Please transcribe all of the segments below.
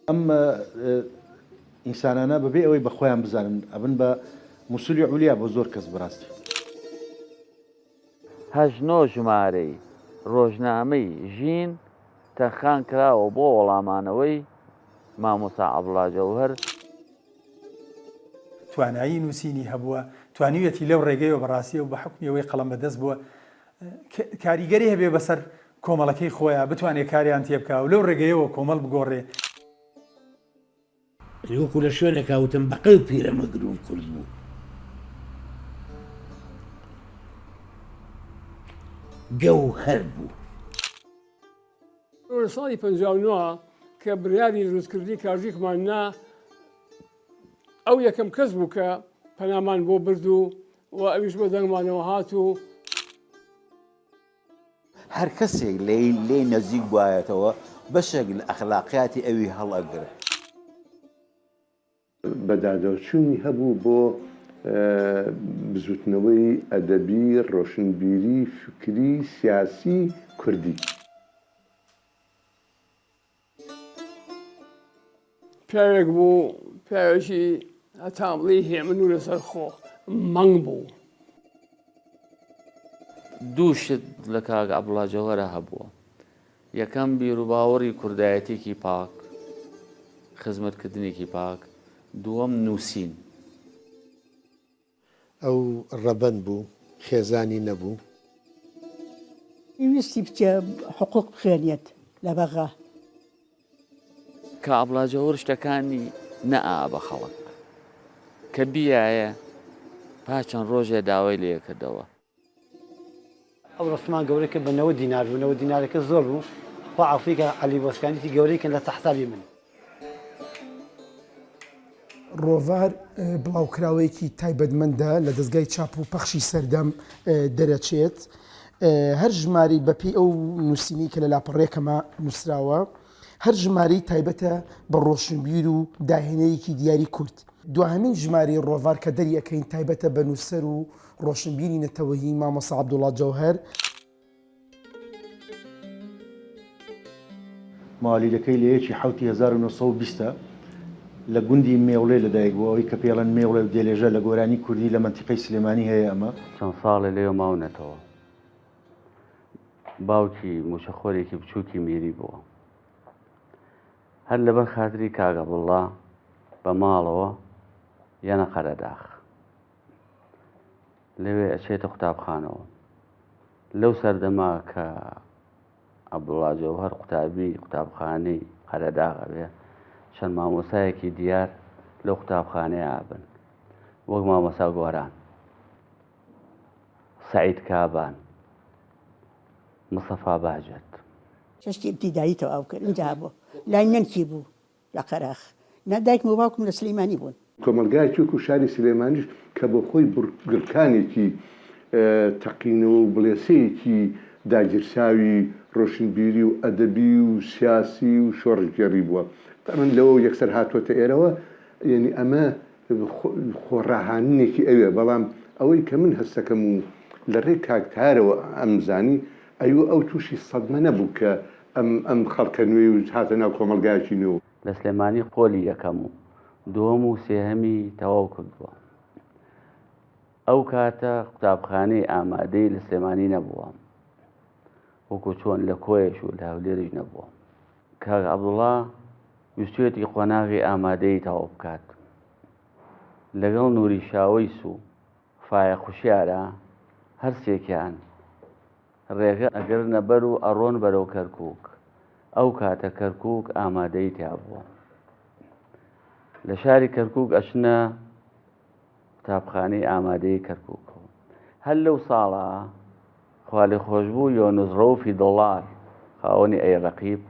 ئەم ئینسانانە بەبێ ئەوەی بە خۆیان بزانن ئەبن بە موسولی عولیا بۆ زۆر کەس بەراستی. هەشت نۆ ژمارەی ڕۆژنامەی ژین تەرخان کراوە بۆ وەڵامانەوەی مامۆستا عەبدوڵا جەوهەر. توانایی نووسینی هەبووە، توانیویەتی لەو ڕێگەیەوە بەڕاستی ئەو بە حوکمی ئەوەی قەڵەم بەدەست بووە کاریگەری هەبێ بەسەر کۆمەڵەکەی خۆیا، بتوانێ کاریان تێبکا و لەو ڕێگەیەوە کۆمەڵ بگۆڕێ. یانی وەکو لە شوێنێکا وتم بەقەی پیرەمەگروون کورد بوو. گەوهەر بوو. لە ساڵی 59 کە بڕیاری دروستکردنی کاژیکمان نا ئەو یەکەم کەس بوو کە پەنامان بۆ برد و و ئەویش بە دەنگمانەوە هات و هەر کەسێک لێی لێی نزیک بوایەتەوە بەشێک لە ئەخلاقیاتی ئەوی هەڵئەگرت. بەدادەوچوونی هەبوو بۆ بزووتنەوەی ئەدەبی، ڕۆشنبیری، فکری، سیاسی کوردی. پیاوێک بوو، پیاوێکی هەتا بڵێی هێمن و لەسەر خۆ مەنگ بوو. دوو شت لە کاک عەبدوڵا جەوهەرا هەبووە، یەکەم بیروباوەڕی کوردایەتیەکی پاک، خزمەتکردنێکی پاک، دووەم نووسین. ئەو ڕەبەن بوو، خێزانی نەبوو. ویستی بچێ حقوق بخوێنێت لە بەغا. کە عەبڵا جەوهەر شتەکانی نەئا بە خەڵک، کە بیایە پاش چەند ڕۆژێ داوای لێ کردەوە. ئەو ڕەسمان گەورەی کرد بە 90 دینار بوو، 90 دینارەکە زۆر بوو، خوا عەفوی کە عەلی بۆسکانی وتی گەورەی کەن لەسەر حسابی من. ڕۆڤار بڵاوکراوەیەکی تایبەتمەندە لە دەزگای چاپ و پەخشی سەردەم دەرەچێت. هەر ژمارەی بەپێی ئەو نووسینەی کە لە لاپەڕەیەکەما نووسراوە، هەر ژمارەی تایبەتە بە ڕۆشنبیر و داهێنەرێکی دیاری کورد. دواهەمین ژمارەی ڕۆڤار کە دەری ئەکەین تایبەتە بە نووسەر و ڕۆشنبیری نەتەوەیی مامۆستا عەبدوڵا جەوهەر. موالیدەکەی لە یەکی حەوتی 1920 لە گوندی مێوڵێ لەدایک بووە، ئەوەی کە پێی ئەڵێن مێوڵێ و دێلێژە لە گۆرانی کوردی لە مەنتیقەی سلێمانی هەیە ئەمە. چەند ساڵێ لەوێ ماونەتەوە. باوکی مووچەخۆرێکی بچووکی میری بووە. هەر لەبەر خاتری کاک عەبدوڵڵا بە ماڵەوە یەنە قەرەداخ. لەوێ ئەچێتە قوتابخانەوە. لەو سەردەما کە عەبدوڵڵا جەوهەر قوتابی قوتابخانەی قەرەداغ ئەبێ، چەند مامۆستایەکی دیار لەو قوتابخانەیە ئەبن، وەک مامۆستا گۆران، سەعید کابان، مستەفا بەهجەت. شەشتی ئیبتیدایی تەواو کرد ئینجا بۆ لای نەنکی بوو لە قەراخ. نا دایکم و باوکم لە سلیمانی بوون. کۆمەڵگایەکی وەکو شاری سلێمانیش کە بۆ خۆی گڕکانێکی تەقینەوە و بڵێسەیەکی داگیرساوی ڕۆشنبیری و ئەدەبی و سیاسی و شۆڕشگێڕی بووە تەمەن لەوەو یەکسەر هاتووەتە ئێرەوە یەنی ئەمە خۆ ڕاهاننێکی ئەوێ بەڵام ئەوەی کە من هەستەکەم و لە ڕێی کاک تارەوە ئەمزانی ئەیوە ئەو تووشی سەدمە نەبوو کە ئەم ئەم خەڵکە نوێی و هاتە ناو کۆمەڵگایەکی نوێ. لە سلێمانی پۆلی یەکەم و دووەم و سێهەمی تەواو کردووە. ئەو کاتە قوتابخانەی ئامادەی لە سلێمانی نەبووە، وەکو چۆن لە کۆیەش و لە هەولێریش نەبووە. کاک عەبدوڵا ویستویەتی قۆناغی ئامادەیی تەواو بکات. لەگەڵ نوری شاوەیس و فایەق خوشیارە هەرسێکیان ڕێگە ئەگرنە بەر و ئەڕۆن بەرەو کەرکووک. ئەو کاتە کەرکووک ئامادەیی تیا بووە. لە شاری کەرکووک ئەچنە قوتابخانەی ئامادەیی کەرکووکەوە. هەر لەو ساڵە خوالێخۆشبوو یۆنس ڕەوفی دڵار خاوەنی ئەی ڕەقیب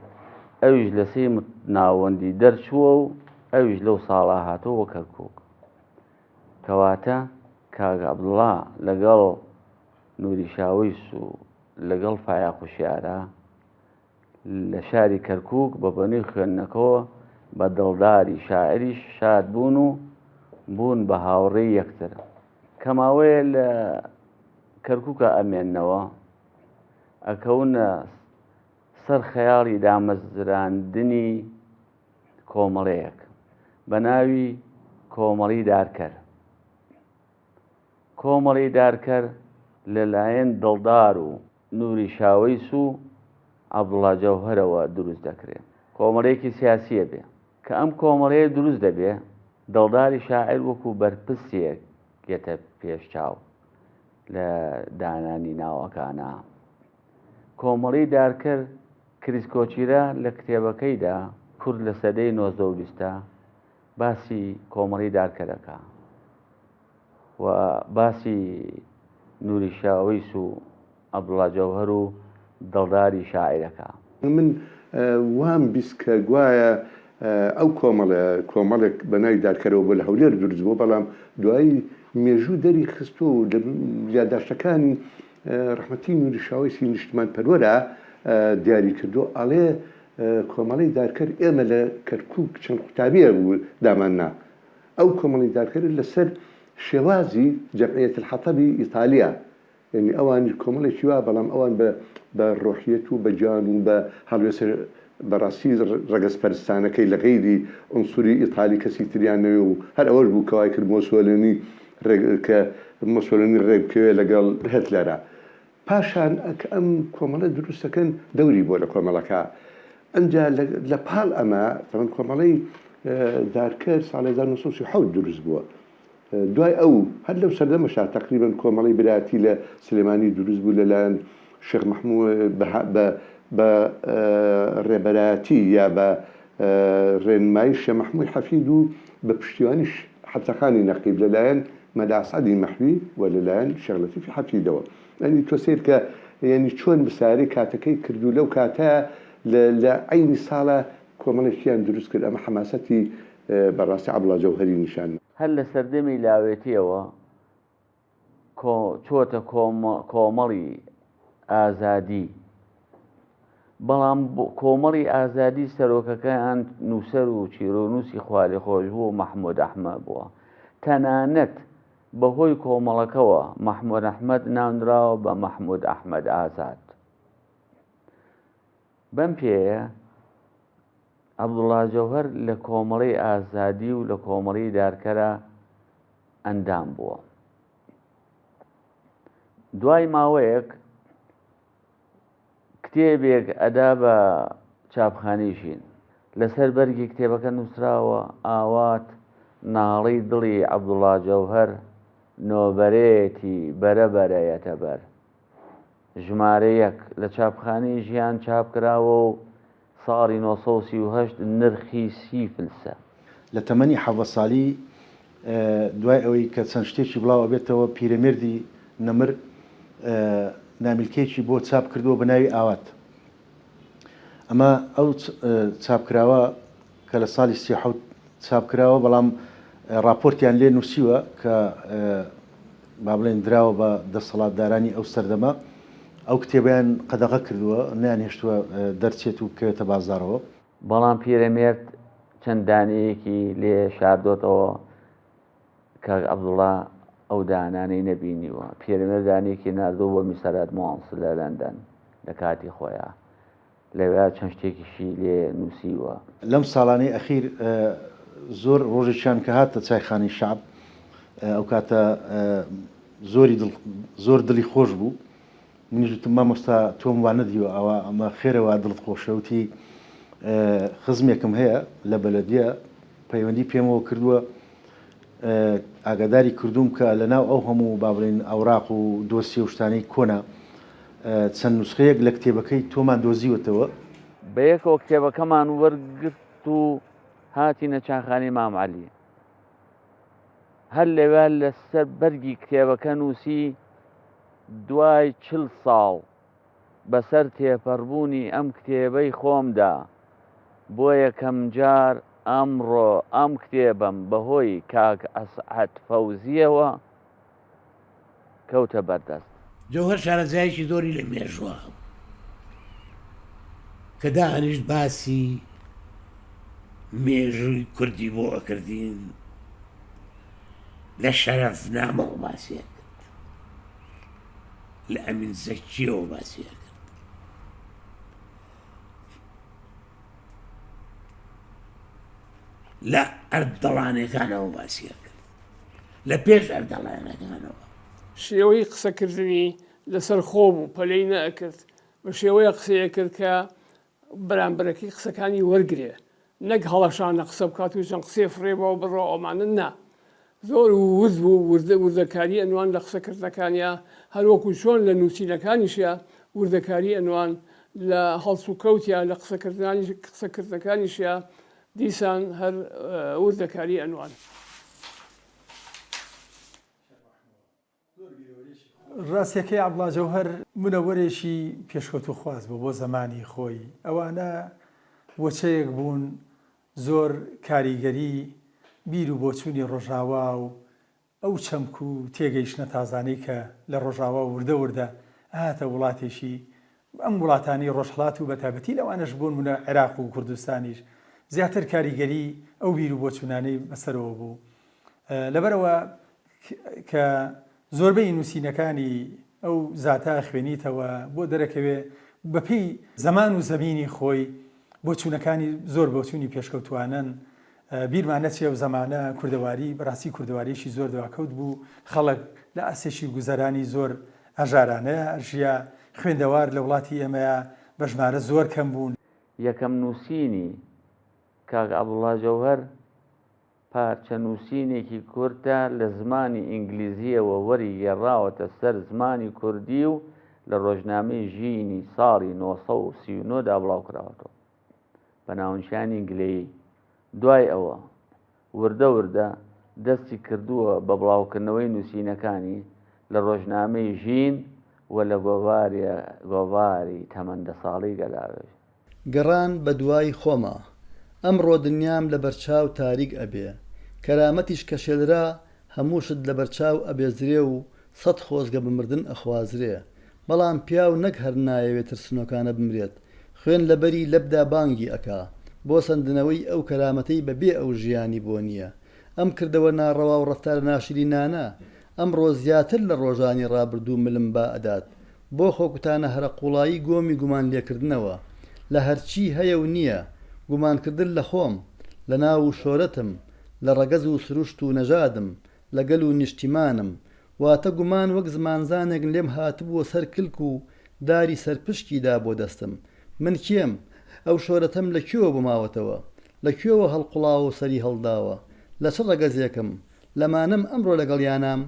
ئەویش لە سێی ناوەندی دەرچووە و ئەویش لەو ساڵە هاتووە بۆ کەرکووک. کەواتە کاک عەبدوڵا لەگەڵ نوری شاوەیس و لەگەڵ فایەق وشیارە لە شاری کەرکووک بە بەنوی خوێندنەکەوە بە دڵداری شاعریش شاد بوون و بوون بە هاوڕێی یەکتر. کە ماوەیە لە کەرکووکا ئەمێننەوە، ئەکەونە سەر خەیاڵی دامەزراندنی. کۆمەڵەیەک بە ناوی کۆمەڵی دارکەر. کۆمەڵی دارکەر لە لایەن دڵدار و نوری شاوەیس و عەبدوڵا جەوهەرەوە دروست دەکرێ. کۆمەڵەیەکی سیاسییە بێ. کە ئەم کۆمەڵەیە دروست دەبێ، دڵداری شاعیر وەکوو بەرپرسێک یەتە پێش چاو لە دانانی ناوەکانا. کۆمەڵی دارکەر کریس کۆچیرا لە کتێبەکەیدا کورد لە سەدەی 19 و بیستە باسی کۆمەڵی دارکەرەکە و باسی نوری شاوەیس و عەبدوڵا جەوهەر و دڵداری شاعیرەکە. من وام 20 کە گوایە ئەو کۆمەڵە کۆمەڵێک بە ناوی دارکەرەوە بۆ لە هەولێر دروست بووە بەڵام دوایی مێژوو دەری خستووە و لە یاداشتەکانی ڕەحمەتی نوری شاوەیسی نیشتمان پەروەرە دیاری کردووە ئەڵێ کۆمەڵەی دارکەر ئێمە لە کەرکوک چەند قوتابیە بوو دامان نا ئەو کۆمەڵی دارکەرە لەسەر شێوازی جەمعیەت الحطبی ئیتالیا یعنی ئەوانیش کۆمەڵێکی وا بەڵام ئەوان بە بە ڕۆحیەت و بە گیان و بە هەڵوێستە بەڕاستی ڕەگەزپەرستانەکەی لە غەیری عونسوری ئیتالی کەسی تریان نەوێ و هەر ئەوەش بوو کە وای کرد مۆسۆلینی ڕێک کە مۆسۆلینی ڕێک بکەوێ لەگەڵ هێتلەرا. پاشان کە ئەم کۆمەڵە دروست دەکەن دەوری بۆ لە کۆمەڵەکە ئەمجا لە پاڵ ئەمە تەمەن کۆمەڵەی دارکەر ساڵ 1937 دروست بووە دوای ئەو هەر لەو سەردەمەشا تەقریبەن کۆمەڵەی برایەتی لە سلێمانی دروست بوو لەلایەن شێخ مەحموو بە بە ڕێبەرایەتی یا بە ڕێنمایی شێ مەحمووی حەفید و بە پشتیوانی حەبسەخانی نەقیب لەلایەن مەلا ئەسعەدی مەحوی و لەلایەن شێخ لەتیفی حەفیدەوە. یانی تۆ سەیر کە یانی چۆن بسارەی کاتەکەی کرد و لەو کاتە لە لە عەینی ساڵا کۆمەڵێکیان دروست کرد ئەمە حەماسەتی بەڕاستی عەبڵا جەوهەری نیشان. هەر لە سەردەمی لاوێتیەوە کۆ چۆتە کۆمەڵی ئازادی بەڵام کۆمەڵی ئازادی سەرۆکەکەیان نووسەر و چیرۆنووسی خوالێخۆشبوو مەحموود ئەحمەد بووە تەنانەت بەهۆی کۆمەڵەکەوە مەحموود ئەحمەد ناونراوە بە مەحموود ئەحمەد ئازاد بەم پێیە عەبدوڵا جەوهەر لە کۆمەڵی ئازادی و لە کۆمەڵی دارکەرە ئەندام بووە. دوای ماوەیەک کتێبێک ئەدا بە چاپخانەی ژین. لەسەر بەرگی کتێبەکە نووسراوە ئاوات ناڵەی دڵی عەبدوڵا جەوهەر نۆبەرەیەتی بەرە بەرە یەتە بەر. ژمارە یەک لە چاپخانەی ژیان چاپ کراوە و ساڵی 938 نرخی سی فلسە. لە تەمەنی 17 سالی دوای ئەوەی کە چەند شتێکی بڵاو ئەبێتەوە پیرەمێردی نەمر نامیلکەیەکی بۆ چاپ کردووە بە ناوی ئاوات. ئەمە ئەو چاپکراوە کە لە ساڵی 37 چاپ کراوە بەڵام ڕاپۆرتیان لێ نووسیوە کە با بڵێن دراوە بە دەسەڵاتدارانی ئەو سەردەمە ئەو کتێبیان قەدەغە کردووە نیان هێشتووە دەرچێت و بکەوێتە بازارەوە. بەڵام پیرەمێرد چەند دانەیەکی لێ شاردۆتەوە کاک عەبدوڵا ئەو دانانەی نەبینیوە پیرەمێرد دانەیەکی ناردووە بۆ میستەر ئەدمۆنس لە لەندەن لە کاتی خۆیا لەوێ چەند شتێکیشی لێ نووسیوە. لەم ساڵانەی ئەخیر زۆر ڕۆژێکیان کە هاتە چایخانەی شەعب ئەو کاتە زۆری دڵ زۆر دڵی خۆش بوو منیش وتم مامۆستا تۆم وا نەدیوە ئەوە ئەمە خێرە وا دڵت خۆشە وتی خزمێکم هەیە لە بەلەدیە پەیوەندی پێمەوە کردووە ئاگاداری کردووم کە لە ناو ئەو هەموو با بڵێین ئەوراق و دۆسیە و شتانەی کۆنا چەند نوسخەیەک لە کتێبەکەی تۆمان دۆزیوەتەوە. بەیەکەوە کتێبەکەمان وەرگرت و هاتینە چاخانەی مام عەلی. هەر لەوێ لەسەر بەرگی کتێبەکە نووسی دوای چل ساڵ بەسەر تێپەڕبوونی ئەم کتێبەی خۆمدا، بۆ یەکەمجار ئەمڕۆ ئەم کتێبەم بەهۆی کاک ئەسعەد فەوزییەوە کەوتە بەردەست. جەوهەر شارەزایەکی زۆری لە مێژووە هەبوو کە دائەنیشت باسی مێژووی کوردی بۆ ئەکردین لە شەرەفنامەوە باسی ئەکرد لە ئەمین زەکیەوە باسی ئەکرد لە ئەردەڵانەکانەوە باسی ئەکرد، لە پێش ئەردەڵانەکانەوە. شێوەی قسەکردنی لەسەر خۆ بوو، پەلەی نەئەکرد، بە شێوەیەک قسەی ئەکرد کە بەرامبەرەکەی قسەکانی وەرگرێ، نەک هەڵەشانە قسە بکات و چەند قسەیە فڕێ با و بڕوا ئەمانە نا. زۆر ورد بوو، وردە وردەکاری ئەنوان لە قسەکردنەکانیا، هەروەکو چۆن لە نووسینەکانیشیا وردەکاری ئەنوان، لە هەڵسوکەوتیا، لە قسەکردنانی قسەکردنەکانیشیا دیسان هەر وردەکاری ئەنوان. ڕاستیەکەی عەبدوڵا جەوهەر منەوەرێکی پێشکەوتووخواز بوو بۆ زەمانی خۆی، ئەوانە وەچەیەک بوون زۆر کاریگەری بیر و بۆچوونی ڕۆژاوا و ئەو چەمک و تێگەیشتنە تازانەی کە لە ڕۆژاوا وردە وردە ئەهاتە وڵاتێکی ئەم وڵاتانەی ڕۆژهەڵات و بەتایبەتی لەوانەش بۆنمونە عێراق و کوردستانیش زیاتر کاریگەری ئەو بیر و بۆچوونانەی بەسەرەوە بوو لەبەرئەوە کە زۆربەی نووسینەکانی ئەو زاتە خوێنیتەوە بۆ دەرەکەوێ بەپێی زەمان و زەمینی خۆی بۆچوونەکانی زۆر بۆچوونی پێشکەوتوانەن بیرمان نەچێ ئەو زەمانە کوردەواری بەڕاستی کوردەواریی زۆر دواکەوت بوو خەڵک لە ئاستێکی گوزەرانی زۆر هەژارانەیە ژیا خوێندەوار لە وڵاتی ئێمەیا بە ژمارە زۆر کەم بوون. یەکەم نووسینی کاک عەبدوڵڵا جەوهەر پارچە نووسینێکی کورتە لە زمانی ئینگلیزییەوە وەریگێڕاوەتە سەر زمانی کوردی و لە ڕۆژنامەی ژینی ساڵی 939 دا بڵاوکراوەتەوە بە ناونیشانی گلەیی. دوای ئەوە وردە وردە دەستی کردووە بە بڵاوکردنەوەی نووسینەکانی لە ڕۆژنامەی ژین و لە گۆڤاری تەمەن دە ساڵی گەلاوێژ. گەڕان بە دوای خۆما. ئەمڕۆ دنیام لە بەرچاو تاریک ئەبێ. کەرامەتیش کە شێلرا هەموو شت لە بەرچاو ئەبێزرێ و سەت خۆزگە بە مردن ئەخوازرێ. بەڵام پیاو نەک هەر نایەوێ ترسنۆکانە بمرێت، خوێن لە بەری لەپدا بانگی ئەکا بۆ سەندنەوەی ئەو کەرامەتەی بە بێ ئەو ژیانی بۆ نییە. ئەم کردەوە ناڕەوا و ڕەفتارە ناشرینانە ئەمڕۆ زیاتر لە ڕۆژانی ڕابردوو ملم با ئەدات بۆ خۆکوتانە هەرە قوڵایی گۆمی گومان لێکردنەوە لە هەرچی هەیە و نییە، گومانکردن لە خۆم، لە ناو و شۆرەتم، لە ڕەگەز و سروشت و نەژادم، لە گەل و نیشتیمانم. واتە گومان وەک زمانزانێک لێم هاتبووە سەر کلک و داری سەر پشکی دابووە دەستم. من کێم؟ ئەو شۆرەتەم لە کوێوە بۆ ماوەتەوە؟ لە کوێوە هەڵقوڵاوە و سەری هەڵداوە؟ لە چ ڕەگەزێکم؟ لەمانەم ئەمڕۆ لەگەڵیانام؟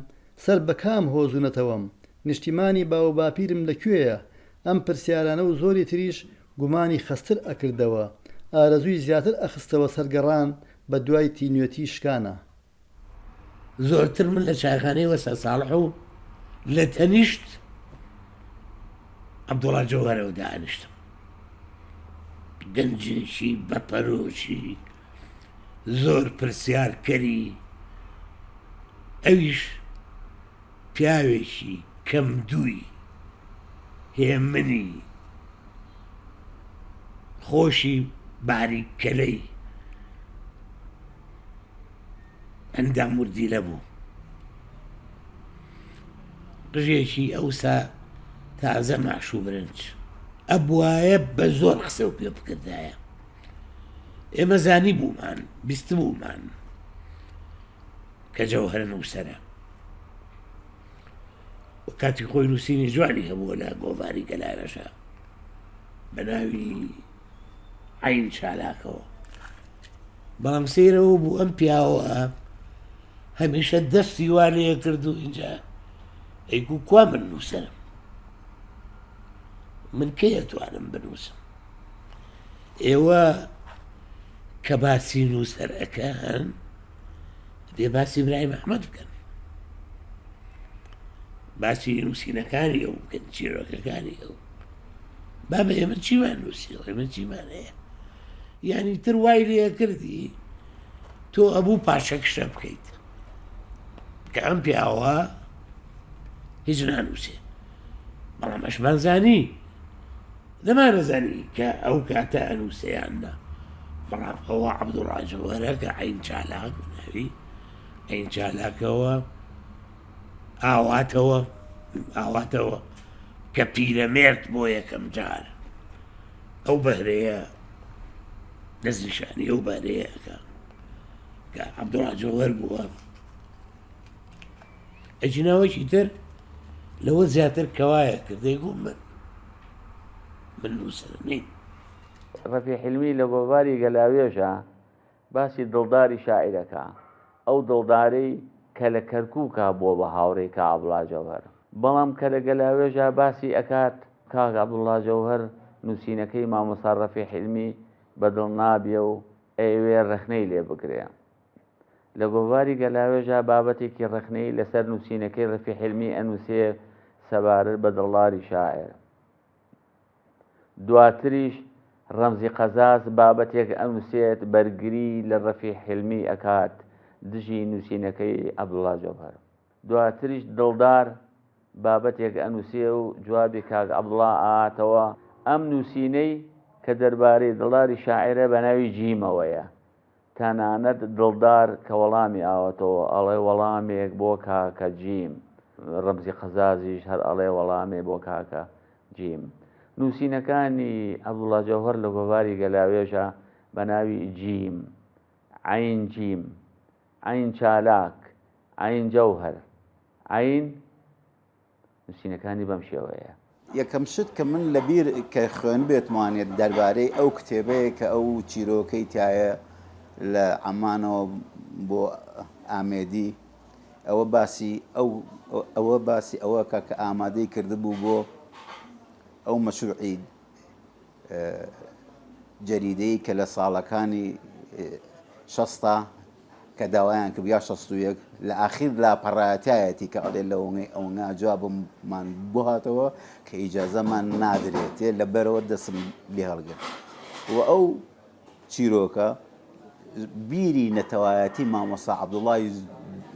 سەر بە کام هۆز و نەتەوەم؟ نیشتیمانی باووباپیرم لە کوێیە؟ ئەم پرسیارانە و زۆری تریش گومانی خەستتر ئەکردەوە، ئارەزووی زیاتر ئەخستەوە سەر گەڕان بە دوای تینوێتی شکانا. زۆرتر من لە چایخانەی وەستا ساڵح و لە تەنیشت عەبدوڵا جەوهەرەوە دائەنیشتم. گەنجێکی بەپەرۆشی زۆر پرسیارکەری ئەویش پیاوێکی کەم دووی هێمنی خۆشی باریک کەلەی ئەندام وردیلە بوو. قژێکی ئەوسا تازە ماش و برنج. ئەبوایە بە زۆر قسەو پێ بکردایە. ئێمە زانیبوومان، بیستبوومان کە جەوهەر نووسەرە. و کاتی خۆی نووسینی جوانی هەبووە لە گۆڤاری گەلاوێژە بە ناوی عەین چالاکەوە. بەڵام سەیرەوە بوو ئەم پیاوە هەمیشە دەستی وا لێ کرد و اینجا ئەیگو کوا من نووسەرم من کەی ئەتوانم بنووسم ئێوە کە باسی نووسەر ئەکەن بێ باسی برایم ئەحمەد بکەن باسی نووسینەکانی ئەو بکەن چیرۆکەکانی ئەو بابە ئێمە چیمان نووسیەوە ئێمە چیمان هەیە یانی تر وای لێ کردی تۆ ئەبوو پاشەکشە بکەیت کە ئەم پیاوە هیچ نانووسێ بەڵام ئەشمان زانی نەمانەزانی کە ئەو کاتە ئەنووسیان نا بەڵام ئەوە عەبدوڵاجەوەرە کە عین چالاک ناوی عین چالاکەوە ئاواتەوە ئاواتەوە کە پیرەمێرد بۆ یەکەم جار ئەو بەهرەیە دەستنیشانی ئەو بەهرەیە ئەکا. کە عەبدوڵا جەوهەر بووە ئەجیناوەکی تر لەوە زیاتر کەوایە کردەی گوم من من نووسەر نیم. ڕەفیع حیلمی لە گۆڤاری گەلاوێژا باسی دڵداری شاعیرەکە، ئەو دڵدارەی کە لە کەرکووکا بووە بە هاوڕێی کا عەبدوڵا جەوهەر. بەڵام کە لە گەلاوێژا باسی ئەکات، کاک عەبدوڵا جەوهەر نووسینەکەی مامۆستا ڕەفیع حیلمی بە دڵ نابێ و ئەیەوێ ڕەخنەی لێ بگرێ. لە گۆڤاری گەلاوێژا بابەتێکی ڕەخنەیی لەسەر نووسینەکەی ڕەفیع حیلمی ئەنووسێ سەبارەت بە دڵداری شاعیر. دواتریش ڕەمزی قەزاز بابەتێک ئەنووسێت بەرگری لە ڕەفیع حیلمی ئەکات دژی نووسینەکەی عەبدوڵا جەوهەر. دواتریش دڵدار بابەتێک ئەنووسێ و جوابی کاک عەبدوڵا ئەاتەوە، ئەم نووسینەی کە دەربارەی دڵداری شاعیرە بە ناوی جیمەوەیە. تەنانەت دڵدار کە وەڵامی ئاوەتەوە ئەڵێ وەڵامێک بۆ کاکە جیم، ڕەمزی قەزازیش هەر ئەڵێ وەڵامێ بۆ کاکە جیم. نووسینەکانی عەبدوڵا جەوهەر لە گۆڤاری گەلاوێژە بە ناوی جیم، عەین جیم، عەین چالاک، عەین جەوهەر، عەین. نووسینەکانی بەم شێوەیە. یەکەم شت کە من لە بیر کە خوێندبێتمانێت دەربارەی ئەو کتێبەیە کە ئەو چیرۆکەی تایە لە عەمانەوە بۆ ئامێدی ئەوە باسی ئەو ئەوە باسی ئەوە کە کە ئامادەی کردبوو بۆ ئەو مەشروعی جەریدەی کە لە ساڵەکانی شەستا کە داوایان کرد یا 61 لە ئاخیر لاپەڕایەتایەتی کە ئەڵێ لەوەی ئەونا جوابمان بۆ هاتەوە کە ئیجازەمان نادرێتێ لە بەرەوە دەسم لێ هەڵگرت و ئەو چیرۆکە بیری نەتەوایەتی مامۆستا عەبدوڵای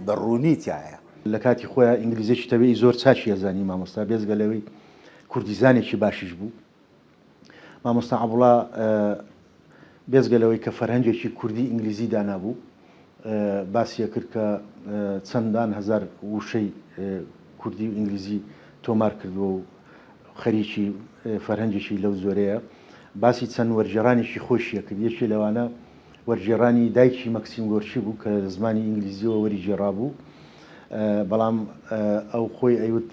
بە ڕوونی تایە. لە کاتی خۆیا ئینگلیزیەکی تەبیعی زۆر چاکی ئەزانی مامۆستا بێجگە لەوەی کوردیزانێکی باشیش بوو. مامۆستا عەبوڵا بێجگە لەوەی کە فەرهەنگێکی کوردی ئینگلیزی دانابوو، باسی ئەکرد کە چەندان هەزار وشەی کوردی و ئینگلیزی تۆمار کردووە و خەریکی فەرهەنگێکی لەو جۆرەیە. باسی چەند وەرگێڕانێکی خۆیشی ئەکرد، یەکێ لەوانە وەرگێڕانی دایکی مەکسیم گۆرکی بوو کە لە زمانی ئینگلیزییەوە وەریگێڕابوو، بەڵام ئەو خۆی ئەیوت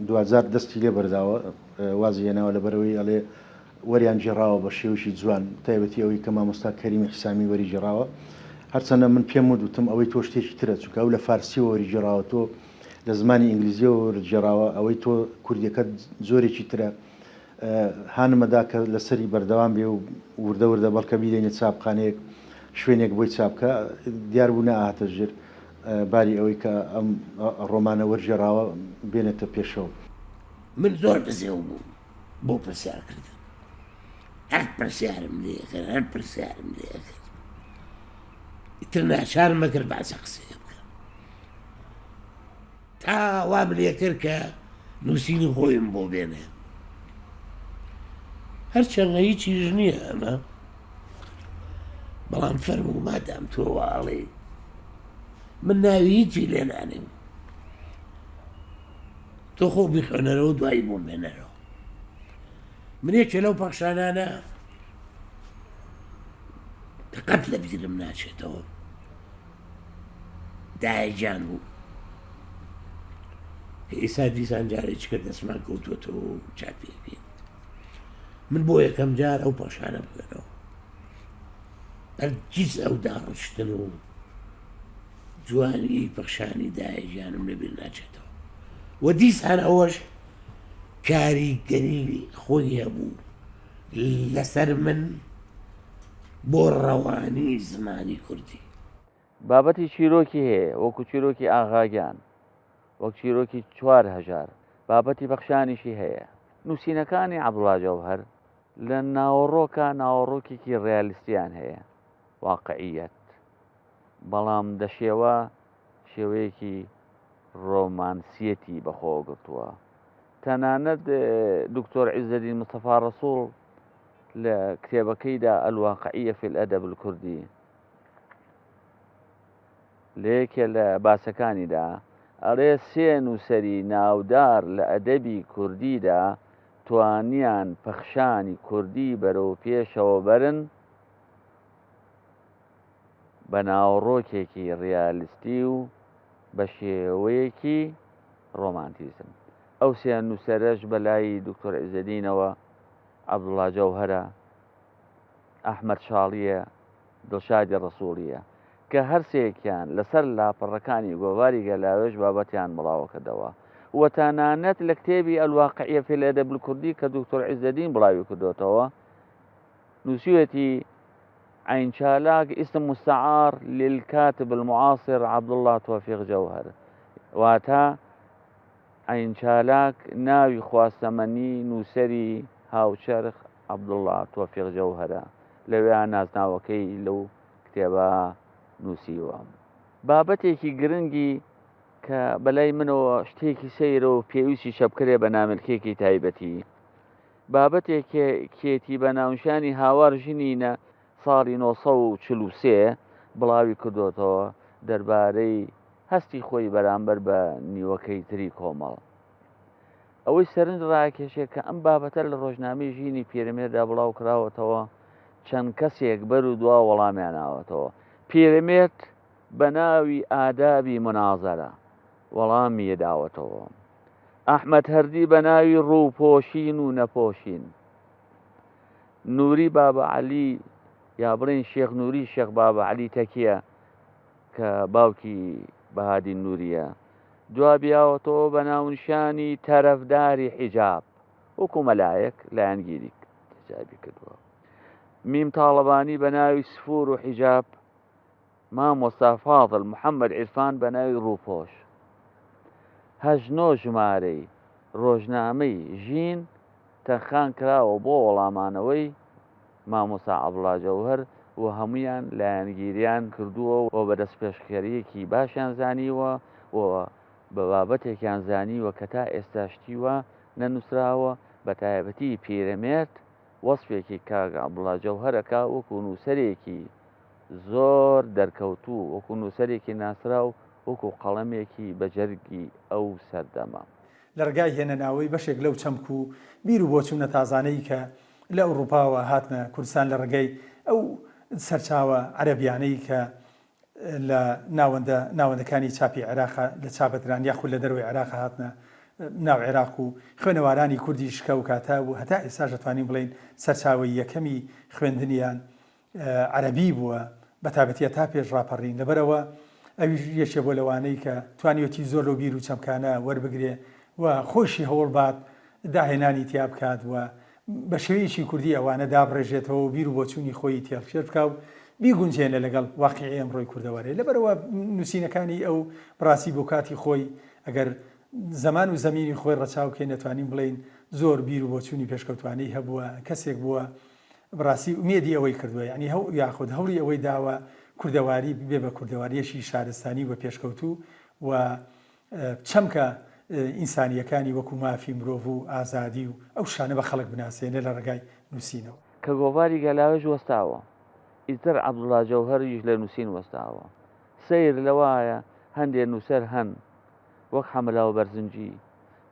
دواجار دەستی لێ بەرداوە. وازی هێناوە لەبەرئەوەی ئەڵێ وەریان گێڕاوە بە شێوەیەکی جوان تایبەتی ئەوەی کە مامۆستا کەریمی حیسامی وەری گێڕاوە هەرچەندە من پێم وت وتم ئەوەی تۆ شتێکی ترە چونکە ئەو لە فارسیەوە وەری گێڕاوە تۆ لە زمانی ئینگلیزیەوە وەرت گێڕاوە ئەوەی تۆ کوردیەکەت جۆرێکی ترە هانمەدا کە لەسەری بەردەوام بێ و وردە وردە بەڵکە بیدەینە چاپخانەیەک شوێنێک بۆی چاپ بکە دیار بوو نەئەهاتە ژێر باری ئەوەی کە ئەم ڕۆمانە وەرگێڕاوە بێنێتە پێشەوە. من زۆر بزێو بووم بۆ پرسیار کردن هەر پرسیارم لێ کرد هەر پرسیارم لێ کرد ئیتر ناچارم کرد باسە قسەیە بکەم تا وام لێ کرد کە نووسینی خۆیم بۆ بێنێ هەرچەندە هیچیش نییە ئەمە بەڵام فەرموو مادام تۆ واڵێ من ناوی هیچی لێ نانێم تۆ خۆ بیخوێنەرەوە دوایی بۆم بێنەرەوە من یەکێ لەو پەخشانانە کە قەت لە بیرم ناچێتەوە دایە گیان بوو کە ئێستا دیسان جارێکی کە دەستمان کەوتووەتەوە و چاپیەکەین من بۆ یەکەم جار ئەو پەخشانە بخوێنەوە هەرگیز ئەو داڕشتن و جوانیی پەخشانی دایە گیانم لەبیر ناچێتەوە و دیسان ئەوەش کاریگەری خۆی هەبوو لەسەر من بۆ ڕەوانی زمانی کوردی. بابەتی چیرۆکی هەیە وەکو چیرۆکی ئاغاگیان، وەک چیرۆکی چوار هەژار، بابەتی پەخشانیشی هەیە. نووسینەکانی عەبدوڵا جەوهەر لە ناوەڕۆکا ناوەڕۆکێکی ڕیالیستیان هەیە، واقعیەت. بەڵام دەشێوە شێوەیەکی ڕۆمانسیەتی بەخۆوە گرتووە. تەنانەت دکتۆر عیزەدین مستەفا ڕەسوڵ لە کتێبەکەیدا الواقعیە فی الادب الکردی لە یەکێ لە باسەکانیدا ئەڵێ سێ نووسەری ناودار لە ئەدەبی کوردیدا توانیان پەخشانی کوردی بەرەو پێشەوە بەرن. بە ناوەڕۆکێکی ڕیالیستی و بە شێوەیەکی ڕۆمانتیزم. ئەو سێ نووسەرەش بە لای دکتۆر عیزەدینەوە عەبدوڵا جەوهەرە، ئەحمەد شاڵییە، دڵشادی ڕەسووڵییە کە هەرسێکیان لەسەر لاپەڕەکانی گۆڤاری گەلاوێژ بابەتیان بڵاوکردەوە و تەنانەت لە کتێبی الواقعیە فی الادب الکردی کە دکتۆر عیزەدین بڵاوی کردۆتەوە نووسیویەتی عین چالاک اسم مستعار للکاتب المعاصر عبداللە تۆفیق جەوهەر واتە عین چالاک ناوی خواستەمەنی نووسەری هاوچەرخ عەبدوڵڵا تۆفیق جەوهەرە، لەوێ نازناوەکەی لەو کتێبە نووسیوە. بابەتێکی گرنگی کە بەلای منەوە شتێکی سەیرە و پێویستیشە بکرێ بە نامیلکێکی تایبەتی، بابەتێکێتی بە ناونیشانی هاوار ژنینە ساڵی 943 بڵاوی کردۆتەوە دەربارەی هەستی خۆی بەرامبەر بە نیوەکەی تری کۆمەڵ. ئەوەی سەرنج ڕاکێشێ کە ئەم بابەتە لە ڕۆژنامەی ژینی پیرەمێردا بڵاو کراوەتەوە، چەند کەسێک بەر و دوا وەڵامیان ناوەتەوە. پیرەمێرد بە ناوی ئادابی مونازەرە وەڵامی داوەتەوە. ئەحمەد هەردی بە ناوی ڕووپۆشین و نەپۆشین. نوری بابە عەلی یا بڵێن شێخ نوری شێخ بابە عەلی تەکیە کە باوکی بەهادین نوریە جوابیاوەتەوە بە ناونیشانی تەرەفداری حیجاب وەکو مەلایەک لایەنگیری حیجابی کردووە میم تاڵەبانی بە ناوی سفور و حیجاب مامۆستا فاضل محەممەد عیرفان بە ناوی ڕووپۆش هەژنۆ ژمارەی ڕۆژنامەی ژین تەرخان کراوە بۆ وەڵامانەوەی مامۆستا عەبدوڵا جەوهەر و هەموویان لایەنگیریان کردووە و بە دەستپێشخەرییەکی باشیان زانیوە و بە بابەتێکیان زانیوە کە تا ئێستا شتی وا نەنووسراوە، بە تایبەتی پیرەمێرد وەسفێکی کاک عەبدوڵا جەوهەر ئەکا وەکوو نووسەرێکی زۆر دەرکەوتوو، وەکوو نووسەرێکی ناسراو، وەکوو قەڵەمێکی بە جەرگی ئەو سەردەمە. لە ڕێگای هێنەناوەی بەشێک لەو چەمک و بیر و بۆچوونە تازانەی کە لە ئەوڕوپاوە هاتنە کوردستان لە ڕێگەی ئەو سەرچاوە عەرەبیانەی کە لە ناوەندە ناوەندەکانی چاپی عێراق لە چاپەدران یاخود لە دەرەوەی عێراق هاتنە ناو عێراق و خوێنەوارانی کوردیش کە ئەو کاتە و هەتا ئێستاش دەتوانین بڵێین سەرچاوەی یەکەمی خوێندنیان عەرەبی بووە بەتایبەتی هەتا پێش ڕاپەڕین لەبەرئەوە ئەویش یەکێ بووە لەوانەی کە توانیوەتی زۆر لەو بیر و چەمکانە وەربگرێ و خۆیشی هەوڵ بات داهێنانی تیا بکات و بە شێوەیەکی کوردی ئەوانە دابڕێژێتەوە و بیر و بۆچوونی خۆیی تێڵکێش بکا و بیگونجێنێ لەگەڵ واقیعی ئەمڕۆی کوردەوارێ لەبەرئەوە نووسینەکانی ئەو بەڕاستی بۆ کاتی خۆی ئەگەر زەمان و زەمینی خۆی ڕەچاو بکەین دەتوانین بڵێین زۆر بیر و بۆچوونی پێشکەوتوانەی هەبووە کەسێک بووە بەڕاستی ئومێدی ئەوەی کردووە یانی هەو یاخود هەوڵی ئەوەی داوە کوردەواری ببێ بە کوردەوارییەکی شارستانی و پێشکەوتوو و چەمکە ئینسانییەکانی وەکوو مافی مرۆڤ و ئازادی و ئەو شتانە بە خەڵک بناسێنێ لە ڕێگای نووسینەوە. کە گۆڤاری گەلاوێژ وەستاوە، ئیتر عەبدوڵا جەوهەر یش لە نووسین وەستاوە. سەیر لەوایە هەندێ نووسەر هەن وەک حەمەلاو بەرزنجی،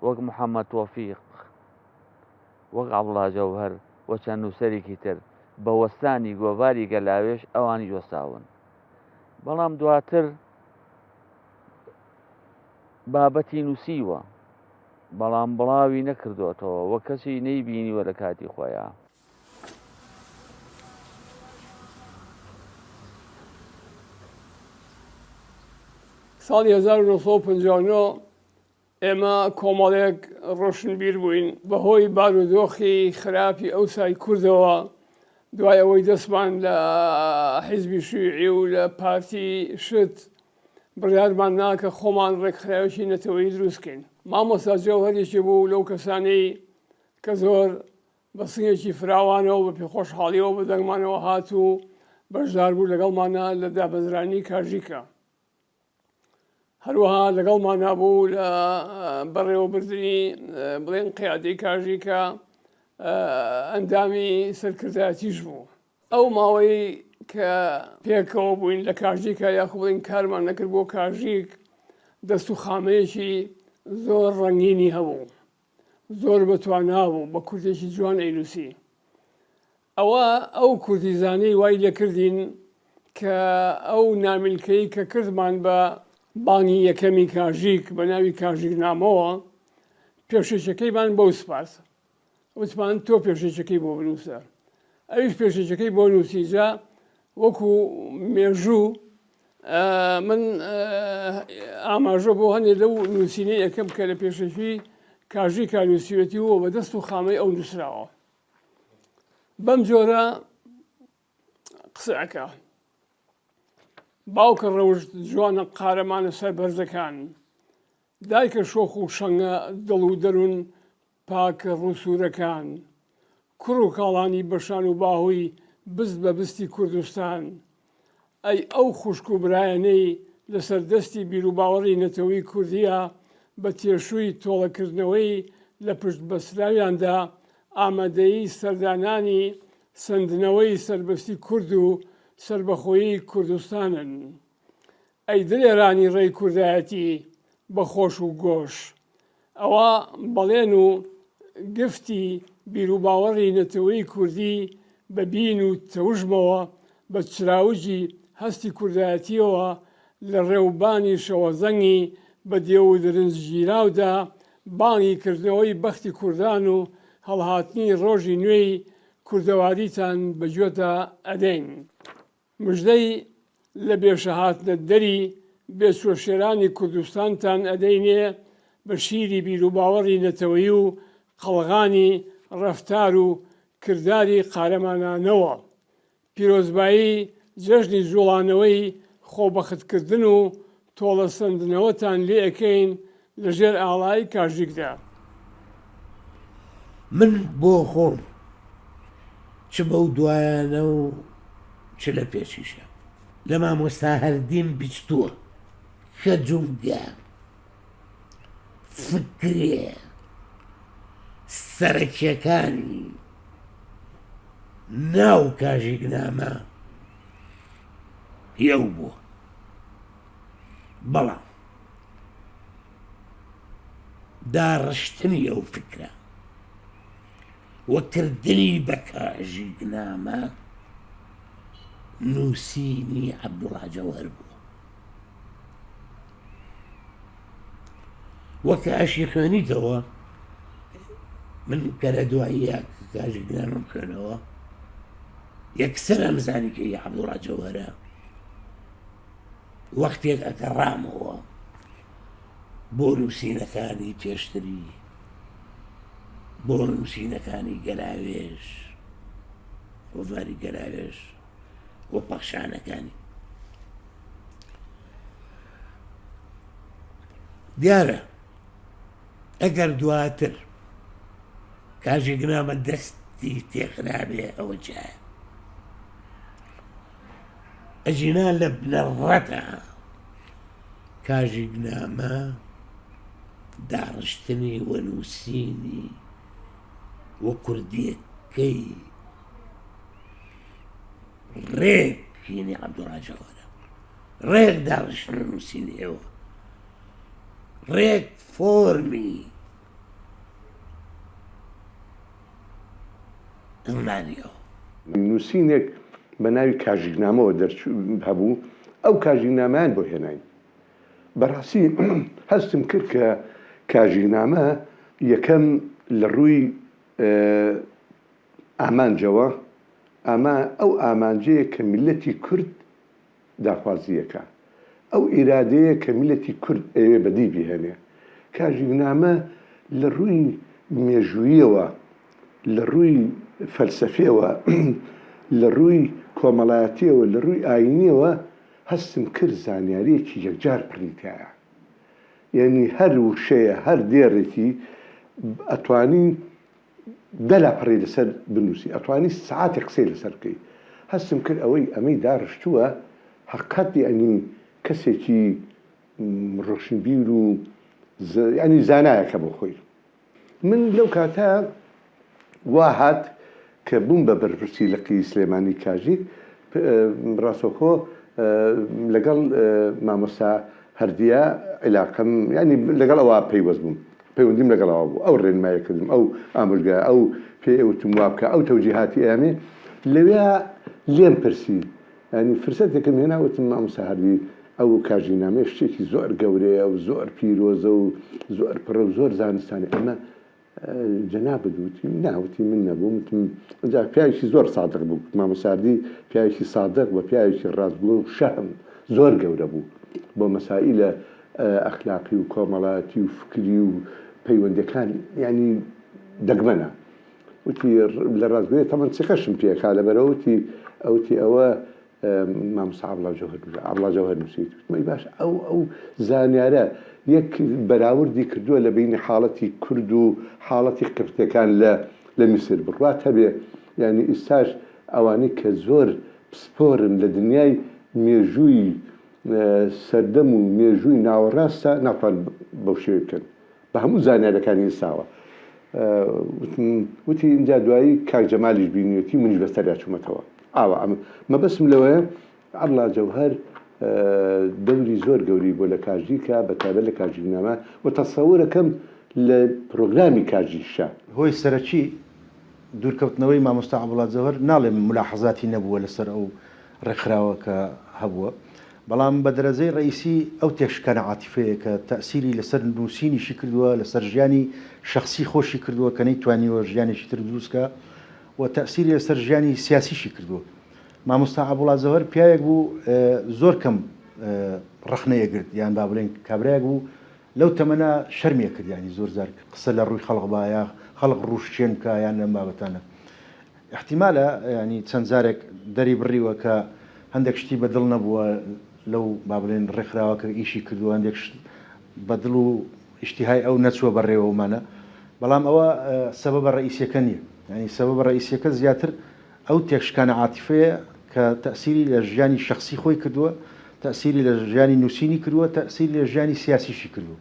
وەک محەمەد تۆفیق، وەک عەبدوڵا جەوهەر و چەند نووسەرێکی تر، بە وەستانی گۆڤاری گەلاوێژ ئەوانیش وەستاون. بەڵام دواتر بابەتی نووسیوە، بەڵام بڵاوی نەکردۆتەوە و کەسی نەیبینیوە لە کاتی خۆیا. ساڵی 1959 ئێمە کۆمەڵێک ڕۆشنبیر بووین، بەهۆی بارودۆخی خراپی ئەوسای کوردەوە، دوای ئەوەی دەستمان لە حیزبی شیوعی و لە پارتی شت، بڕیارمان نا کە خۆمان ڕێکخراوێکی نەتەوەیی دروست بکەین. مامۆستا جەوهەر یەکێ بوو لەو کەسانەی کە زۆر بە سنگێکی فراوانەوە بە پێخۆشحاڵیەوە بە دەنگمانەوە هات و بەشدار بوو لەگەڵمانا لە دامەزرانی کاژیکا. هەروەها لەگەڵمانا بوو لە بەڕێوەبردنی بڵێن قیادەی کاژی کە ئەندامی سەرکردایەتیش بوو. ئەو ماوەی کە پێکەوە بووین لە کاژیکا یاخو بڵێن کارمان نەکرد بۆ کاژیک دەست و خامەیەکی زۆر ڕەنگینی هەبوو زۆر بەتوانا بوو بە کوردێکی جوان ئەینووسی ئەوە ئەو کوردیزانەی وای لێکردین. کە ئەو نامیلکەی کە کردمان بە بانگی یەکەمی کاژیک بە ناوی کاژیک نامەوە پێشەکیەکەیمان بەو سپارد. وتمان تۆ پێشەکیەکەی بۆ بنووسە. ئەویش پێشەکیەکەی بۆ نووسی. جا وەکو مێژوو من ئاماژە بۆ هەندێ لەو نووسینەی ئەکەم کە لە پێشەکی کاژیکا نووسیوێتی و بە دەست و خامەی ئەو نووسراوە. بەم جۆرە قسە ئەکا. باوکە ڕەوشت جوانە قارەمانە سەربەرزەکان، دایکە شۆخ و شەنگە دڵ و دەروون پاکە ڕووسوورەکان، کوڕ و کاڵانی بە شان و باهووی بست بە بستی کوردستان، ئەی ئەو خوشک و برایانەی لەسەر دەستی بیروباوەڕی نەتەوەی کوردییە بە تێشووی تۆڵەکردنەوەی لە پشت بەستراویاندا ئامادەی سەردانانی سەندنەوەی سەربەستی کورد و سەربەخۆیی کوردستانن. ئەی دلێرانی ڕێی کوردایەتی بە خۆش و گۆش. ئەوا بەڵێن و گفتی بیروباوەڕی نەتەوەی کوردی بە بین و تەوژمەوە، بە چراوگی هەستی کوردایەتییەوە لە ڕێوبانی شەوەزەنگی بە دێو و درنج گیراودا بانگی کردنەوەی بەختی کوردان و هەڵهاتنی ڕۆژی نوێی کوردەواریتان بە گوێدا ئەدەین. مژدەی لە بێشە هاتنە دەری بێچوە شێرانی کوردستانتان ئەدەینێ بە شیری بیروباوەڕی نەتەوەیی و قەڵغانی ڕەفتار و کرداری قارەمانانەوە. پیرۆزبایی جەژنی جوڵانەوەی خۆبەختکردن و تۆڵەسەندنەوەتان لێ ئەکەین لە ژێر ئاڵای کاژیکدا. من بۆ خۆم چ بەو دوایانە و چ لە پێشیشە لە مامۆستا هەردیم بیستووە کە جومگە فکرێ سەرەکیەکانی ناو کاژیکنامە هی ئەو بووە بەڵام داڕشتنی ئەو فکرە و کردنی بە کاژیکنامە نووسینی عەبدوڵا جەوهەر بووە. وەک ئەشی خوێنیتەوە من کە لە دواییە کاژیکنامەم خوێنەوە یەکسەر ئەمزانی کە هی عەبدوڵا جەوهەرە وەختێک ئەگەڕامەوە بۆ نووسینەکانی پێشتری بۆ نووسینەکانی گەلاوێژ گۆڤاری گەلاوێژ و پەخشانەکانی دیارە ئەگەر دواتر کاژێگنامە دەستی تێخرابێ ئەوە جایە ئەگینا لە بنەڕەتا کاژیگنامە داڕشتنی و نووسینی و کوردیەکەی ڕێک هینی عەبدوڵا جەوهەرە ڕێک داڕشتن و نووسینی ئێوە ڕێک فۆرمی زمانی ئەو. نووسینێک بە ناوی کاژیکنامەوە دەرچوو هەبوو، ئەو کاژیکنامەیان بۆ هێناین. بەڕاستی هەستم کرد کە کاژیکنامە یەکەم لە ڕووی ئامانجەوە، ئاما ئەو ئامانجەیە کە میللەتی کورد داخوازییەکە، ئەو ئیرادەیە کە میللەتی کورد ئەیەوێ بەدی بیهێنێ. کاژیکنامە لە ڕووی مێژووییەوە، لە ڕووی فەلسەفییەوە، لە ڕووی کۆمەڵایەتییەوە، لە ڕووی ئایینییەوە هەستم کرد زانیارییەکی یەکجار پڕی تیایە. یانی هەر وشەیە، هەر دێڕێکی ئەتوانی دە لاپەڕەی لەسەر بنووسی ئەتوانی سەعاتێک قسەی لەسەر بکەی هەستم کرد ئەوەی ئەمەی داڕشتووە هەقەت یەعنی کەسێکی ڕۆشنبیر و یەعنی زانایەکە بۆ خۆی من لەو کاتە وا هات کە بووم بە بەرپرسی لقی سلێمانی کاژیک ڕاستەوخۆ لەگەڵ مامۆستا هەردیە عیلاقەم یانی لەگەڵ ئەوە پەیوەست بووم پەیوەندیم لەگەڵ ئەوە بوو ئەو ڕێنمایی کردم ئەو ئامۆژگا ئەو پێی ئەوتم وا بکە ئەو تەوجیهاتی ئەیامێ لەوێ لێم پرسی. یانی فرسەتێکم هێنا وتم مامۆستا هەردی ئەو کاژینامەیە شتێکی زۆر گەورەیە و زۆر پیرۆزە و زۆر پڕە و زۆر زانستانە ئەمە جەنابت وتی نا وتی من نەبووم وتم ئینجا پیاوێکی زۆر سادق بوو مامۆستا هەردی پیاوێکی سادق و پیاوێکی ڕاستگۆ و شەهم زۆر گەورە بوو بۆ مەسائیلە ئەخلاقی و کۆمەڵایەتی و فکری و پەیوەندەکان یانی دەگمەنە وتی لە ڕاستگۆی تەمەن سیقەشم پێکا لەبەرەوە وتی ئەوتی ئەوە مامۆستا عەبڵا جەوهەر عەبڵا جەوهەر نووسیویەتی وتم ئەی باش ئەو ئەو زانیارە یەک بەراوردی کردووە لە بینی حاڵەتی کورد و حاڵەتی قبتەکان لە لە میسر بڕوات هەبێ یعنی ئیستاش ئەوانەی کە زۆر پسپۆرن لە دنیای مێژووی سەردەم و مێژووی ناوەڕاستە ناتوان بەو شێوەی بکەن بە هەموو زانیارەکانی ئیستاوە وتم وتی ئینجا دوایی کاک جەمالیش بینیوێتی منیش بەسەریا چوومەتەوە ئاوا ئەمە مەبەستم لەوەیە عەبڵا جەوهەر دەوری زۆر گەوری بۆ لە کاژیکا بە تایبەت لە کاژیکنامە و تەسەورەکەم لە پرۆگرامی کاژیشا. هۆی سەرەکی دوورکەوتنەوەی مامۆستا عەبوڵا جەوهەر ناڵێم مولاحەزاتی نەبووە لەسەر ئەو ڕێکخراوە کە هەبووە، بەڵام بە دەرەجەی ڕەئیسی ئەو تێکشکانە عاتیفەیە کە تەئسیری لەسەر نووسینیشی کردووە، لەسەر ژیانی شەخسی خۆشی کردووە کە نەیتوانیوە ژیانێکی تر دروست کا و تەئسیری لەسەر ژیانی سیاسیشی کردووە. مامۆستا عەبوڵا جەوهەر پیاوێک بوو زۆر کەم ڕەخنەی ئەگرت یان با بڵێین کابرایەک بوو لەو تەمەنە شەرمی ئەکرد یانی زۆر جار قسە لە ڕووی خەڵق با یا خەڵک ڕووشکێن بکا یان لەم بابەتانە. ئیحتیمالە یانی چەند جارێک دەری بڕیوە کە هەندێک شتی بە دڵ نەبووە لەو با بڵێن ڕێکخراوە کە ئیشی کردووە هەندێک شت بە دڵ و ئیشتیهای ئەو نەچووە بەڕێوە ومانە بەڵام ئەوە سەبەبە ڕەئیسیەکە نییە یانی سەبەبە ڕەئیسیەکە زیاتر ئەو تێکشکانە عاتیفەیە کە تەئسیری لە ژیانی شەخسی خۆی کردووە تەئسیری لە ژیانی نووسینی کردووە تەئسیری لە ژیانی سیاسیشی کردووە.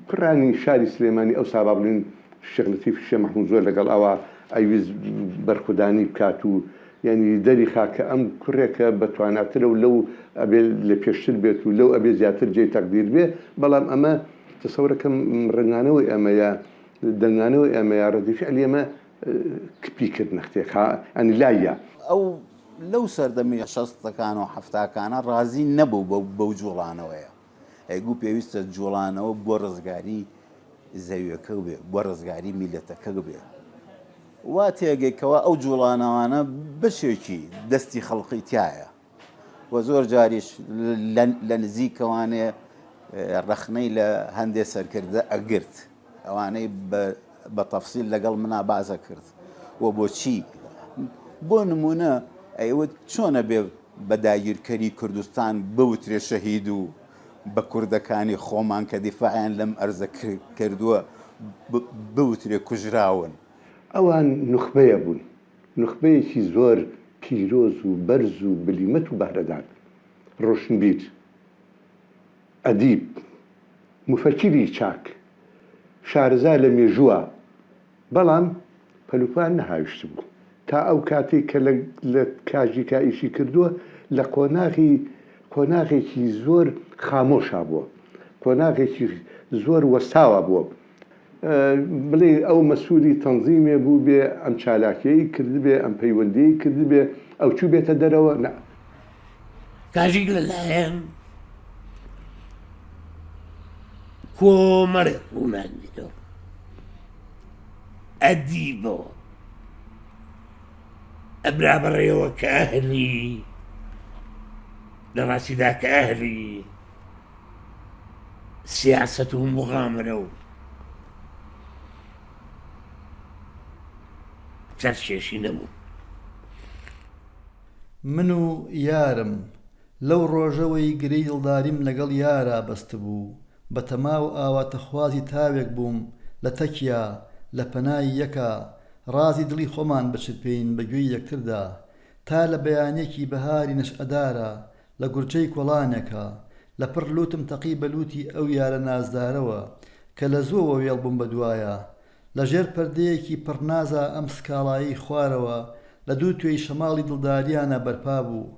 کوڕانی شاری سلێمانی ئەوسا با بڵێین شێخ لەتیفی شێخ مەحمود زۆر لەگەڵ ئەوا ئەیویست بەرخودانی بکات و یانی دەری خا کە ئەم کوڕێکە بە تواناترە و لەو ئەبێ لە پێشتر بێت و لەو ئەبێ زیاتر جێی تەقدیر بێ بەڵام ئەمە تەسەورەکەم ڕەنگانەوەی ئەمە یا دەنگانەوەی ئەمە یا ڕەدی فعلی ئەمە کپی کرد نەختێک ها یانی لای یا. ئەو لەو سەردەمی شەستەکان و حەفتاکانە ڕازی نەبوو بەو جوڵانەوەیە. ئەیگوو پێویستە جوڵانەوە بۆ ڕزگاری زەویەکە بێ، بۆ ڕزگاری میلەتەکە بێ. وا تێگەی کەوا ئەو جوڵانەوانە بەشێکی دەستی خەڵقی تایە و زۆر جاریش لە نزیکەوانێ ڕەخنەی لە هەندێ سەرکردە ئەگرت ئەوانەی بە تەفسیل لەگەڵ منا باسە کرد و بۆچی بۆ نمونە ئەیوت چۆنە بێ بە داگیرکەری کوردستان بوترێ شەهید و بە کوردەکانی خۆمان کە دیفاعیان لەم ئەرزە کردووە بوترێ کوژراون. ئەوان نوخبەیە بوون، نوخبەیەکی زۆر پیرۆز و بەرز و بلیمەت و بەهرەدار، ڕۆشنبیر، ئەدیب، موفەکیری چاک، شارەزا لە مێژووە، بەڵام پەلوپۆیان نەهاویشتبوو. تا ئەو کاتەی کە لە لە کاژیکا ئیشی کردووە لە قۆناغی قۆناغێکی زۆر خامۆشا بووە، قۆناغێکی زۆر وەستاوا بووە. بڵێی ئەو مەسوولی تەنزیمێ بووبێ، ئەم چالاکییەی کردبێ، ئەم پەیوەندییەی کردبێ، ئەو چووبێتە دەرەوە، نا. کاژیک لە لایەن کۆمەڵێک ڕووناکبیرەوە، ئەدیبەوە ئەبرا بەڕێوە کە ئەهلی لە ڕاستیدا کە ئەهلی سیاسەت و مغامرە و سەرکێشی نەبوو. من و یارم، لەو ڕۆژەوەی گرێی دڵداریم لەگەڵ یارا بەستبوو، بە تەما و ئاواتەخوازی تاوێک بووم لە تەکیا، لە پەنای یەکا، ڕازی دڵی خۆمان بچرپێین بە گوێی یەکتردا، تا لە بەیانێکی بەهاری نەشئەدارا، لە گورجەی کۆڵانێکا، لە پڕ لووتم تەقی بە لووتی ئەو یارە نازدارەوە، کە لە زووەوە وێڵ بووم بە دوایا. لە ژێر پەردەیەکی پڕ نازا ئەم سکاڵایەی خوارەوە لە دوو توێی شەماڵی دڵداریانا بەرپا بوو.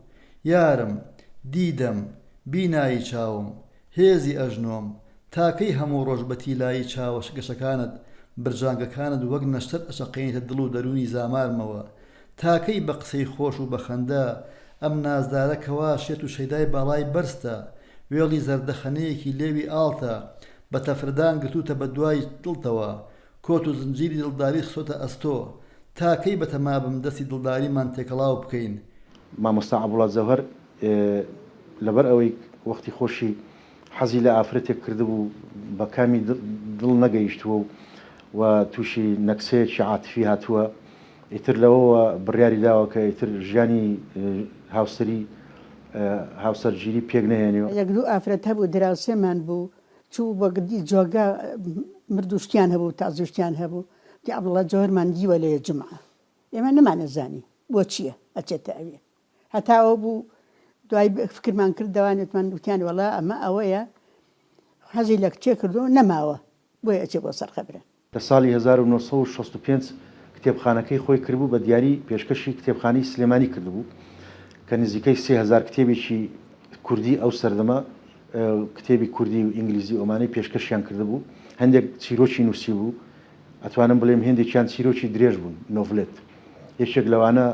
یارم! دیدەم! بینایی چاوم! هێزی ئەژنۆم! تا کەی هەموو ڕۆژ بە تیلایی چاوە گەشەکانت، برژانگەکانت وەک نەشتەر ئەچەقێنیتە دڵ و دەروونی زامارمەوە؟ تا کەی بە قسەی خۆش و بە خەندە. ئەم نازدارە کەوا شێت و شەیدای باڵای بەرزتە، وێڵی زەردەخەنەیەکی لێوی ئاڵتە، بە تەفرەدان گرتووتە بە دوای دڵتەوە، کۆت و زنجیری دڵداریت خستۆتە ئەستۆ. تا کەی بەتەما بم دەستی دڵداریمان تێکەڵاو بکەین؟ مامۆستا عەبوڵا جەوهەر لەبەر ئەوەی وەختی خۆشی حەزی لە ئافرەتێک کردبوو بە کامی دڵ نەگەیشتووە و و تووشی نەکسەیەکی عاتفی هاتووە ئیتر لەوەوە بڕیاری داوە کە ئیتر ژیانی هاوسەری هاوسەرگیری پێک نەهێنێ. یەک دوو ئافرەت هەبوو دراوسێمان بوو چوو بۆ گدی جۆگا مرد و شتیان هەبوو تازی و شتیان هەبوو وتی عەبدوڵا جەوهەرمان دیوە لەوێ جومعە ئێمە نەمانەزانی بۆچیە ئەچێتە ئەوێ هەتا ئەوە بوو دوای فکرمان کرد دەوان وتمان وتیان وەڵا ئەمە ئەوەیە حەزی لە کچێ کردو نەماوە بۆیە ئەچێ بۆ سەر قەبرە. لە ساڵی 1965 کتێبخانەکەی خۆی کردبوو بە دیاری پێشکەشی کتێبخانەی سلێمانی کردبوو کە نزیکەی 3000 کتێبێکی کوردی ئەو سەردەمە کتێبی کوردی و ئینگلیزی ئەمانەی پێشکەشیان کردبوو هەندێک چیرۆکی نووسیبوو ئەتوانم بڵێم هێندێکیان چیرۆکی درێژ بوون، نۆڤلێت. یەکێک لەوانە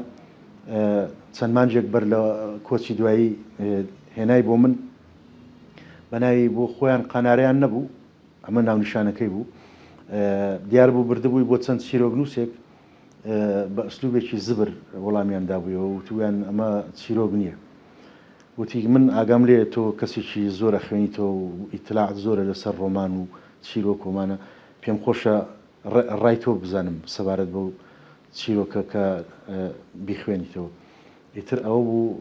چەند مانگێک بەر لە کۆچی دوایی هێنای بۆ من بە ناوی بۆ خۆیان قەنارەیان نەبوو، ئەمە ناونیشانەکەی بوو. دیار بوو بردبووی بۆ چەند چیرۆکنووسێک بە ئسلوبێکی زبر وەڵامیان دابوویەوە وتبوویان ئەمە چیرۆک نییە. وتی من ئاگام لێیە تۆ کەسێکی زۆر ئەخوێنیتەوە و ئیتلاعت زۆرە لەسەر ڕۆمان و چیرۆک و ئەمانە، پێم خۆشە ڕای تۆ بزانم سەبارەت بەو چیرۆکە کە بیخوێنیتەوە. ئیتر ئەوە بوو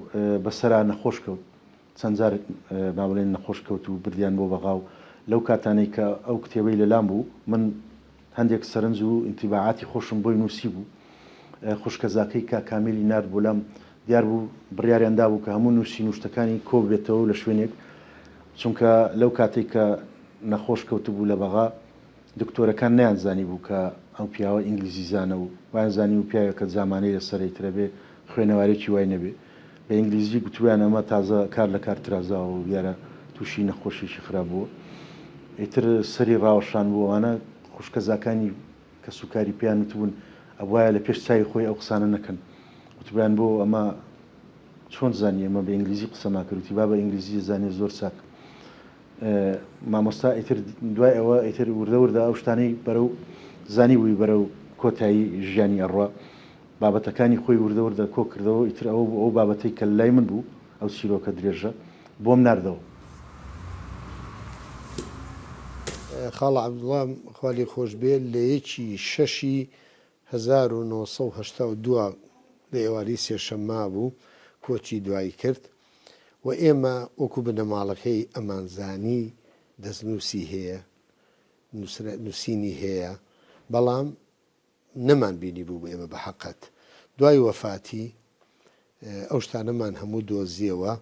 بەسەرا نەخۆش کەوت. چەند جار با بڵێین نەخۆش کەوت و بردیان بۆ بەغا و لەو کاتانەی کە ئەو کتێبەی لەلام بوو من هەندێک سەرنج و ئینتیباعاتی خۆشم بۆی نووسیبوو. خوشکەزاکەی کاک کامیلی نارد بۆ لام. دیار بوو بڕیاریان دابوو کە هەموو نووسین و شتەکانی کۆ ببێتەوە لە شوێنێک، چونکە لەو کاتەی کە نەخۆش کەوتبوو لە بەغا، دکتۆرەکان نەیانزانیبوو کە ئەو پیاوە ئینگلیزیزانە و وایانزانیبوو پیاوێکە جامانەی لەسەرە ئیتر ئەبێ خوێنەوارێکی وای نەبێ. بە ئینگلیزی گوتبوویان ئەمە تازە کار لە کار ترازاوە و دیارە تووشی نەخۆشیی خراپ بووە. ئیتر سەری ڕاوەشانبوو. ئەوانە خوشکەزاکانی کەسوکاری پێیان وتبوون ئەبوایە لە پێش چاوی خۆی ئەو قسانە نەکەن. وتبوویان بۆ ئەمە چۆن زانی ئێمە بە ئینگلیزی قسەمان کرد؟ وتی بابە ئینگلیزی دەزانێ زۆر چاک. مامۆستا ئیتر دوای ئەوە ئیتر وردە وردە ئەو شتانەی بەرەو زانیبووی بەرەو کۆتایی ژیانی ئەڕوا. بابەتەکانی خۆی وردە وردە کۆ کردەوە، ئیتر ئەوە بوو ئەو بابەتەی کە لای من بوو، ئەو چیرۆکە درێژە، بۆم ناردەوە. خاڵە عەبدوڵا خوا لێی خۆش بێ لە یەکی شەشی 1982 لە ئێوارەی سێشەمما بوو کۆچی دوایی کرد و ئێمە وەکو بنەماڵەکەی ئەمانزانی دەستنووسی هەیە نووسینی هەیە بەڵام نەمان بینیبوو ئێمە بە حەقت دوای وەفاتی ئەو شتانەمان هەموو دۆزیەوە.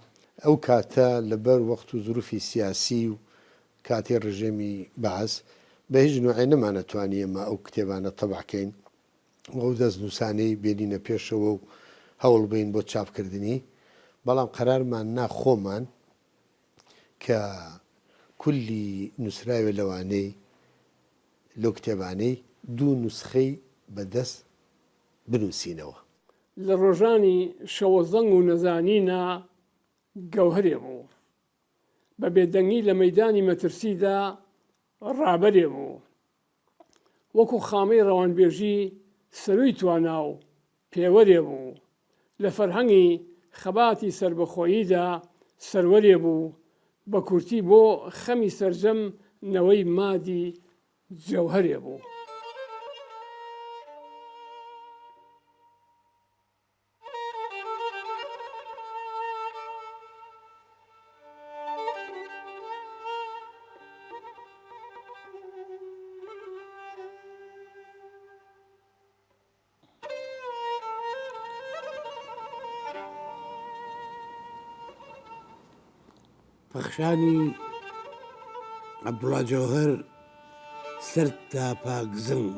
ئەو کاتە لەبەر وەخت و زروفی سیاسی و کاتی ڕژێمی بەعس بە هیچ نوعێ نەمانەتوانی ئێمە ئەو کتێبانە تەبع کەین و ئەو دەستنووسانەی بێنینە پێشەوە و هەوڵ بەین بۆ چاپکردنی بەڵام قەرارمان نا خۆمان کە کولی نووسراوێ لەوانەی لەو کتێبانەی دوو نوسخەی بە دەست بنووسینەوە. لە ڕۆژانی شەوەزەنگ و نەزانینا گەوهەرێ بوو. بە بێدەنگی لە مەیدانی مەترسیدا ڕابەرێ بوو. وەکوو خامەی ڕەوانبێژی سەرووی توانا و پێوەرێ بوو. لە فەرهەنگی خەباتی سەربەخۆییدا سەروەرێ بوو، بە کورتی بۆ خەمی سەرجەم نەوەی مادی جەوهەرێ بوو. پەخشانی عەبدوڵا جەوهەر سەر تاپا گزنگ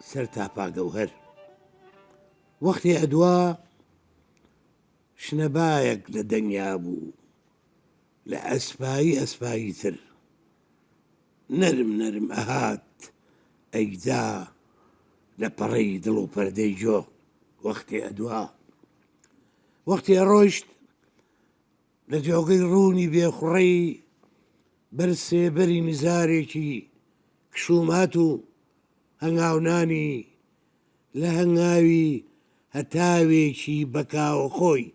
سەر تاپا گەوهەر وەختێ ئەدوا شنەبایەک لە دەنگیا بوو لە ئەسپایی ئەسپایی تر نەرم نەرم ئەهات ئەیدا لە پەڕەی دڵ و پەردەی گۆ وەختێ ئەدوا. وەختی ئەڕۆیشت لە جۆگەی ڕوونی بێخوڕەی بەر سێبەری نزارێکی کشومات و هەنگاونانی لە هەنگاوی هەتاوێکی بەکاوەخۆی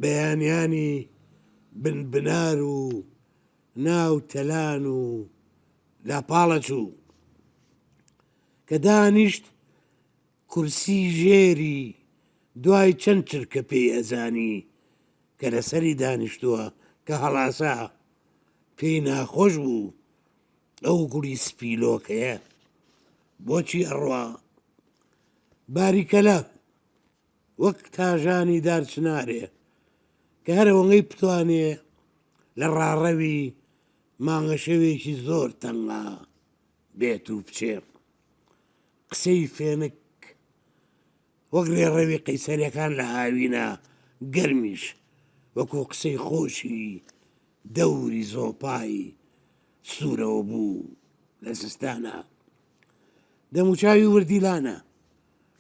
بەیانیانی بن بنار و ناو تەلان و لاپاڵە چوو. کە دانیشت کورسی ژێری دوای چەند چرکە پێی ئەزانی کە لەسەری دانیشتووە کە هەڵاسا پێی ناخۆش بوو ئەو گوڵی سپی لۆکەیە بۆچی ئەڕوا باریکەلە وەک تاژانی دار چنارێ کە هەر ئەوەنگەی بتوانێ لە ڕاڕەوی مانگەشەوێکی زۆر تەنگا بێت و بچێ. قسەی فێنک وەک ڕێڕەوی قەیسەریەکان لە هاوینە گەرمیش وەکو قسەی خۆشی دەوری زۆپای سوورەوە بوو لە زستانا. دەموچاوی وردیلانە،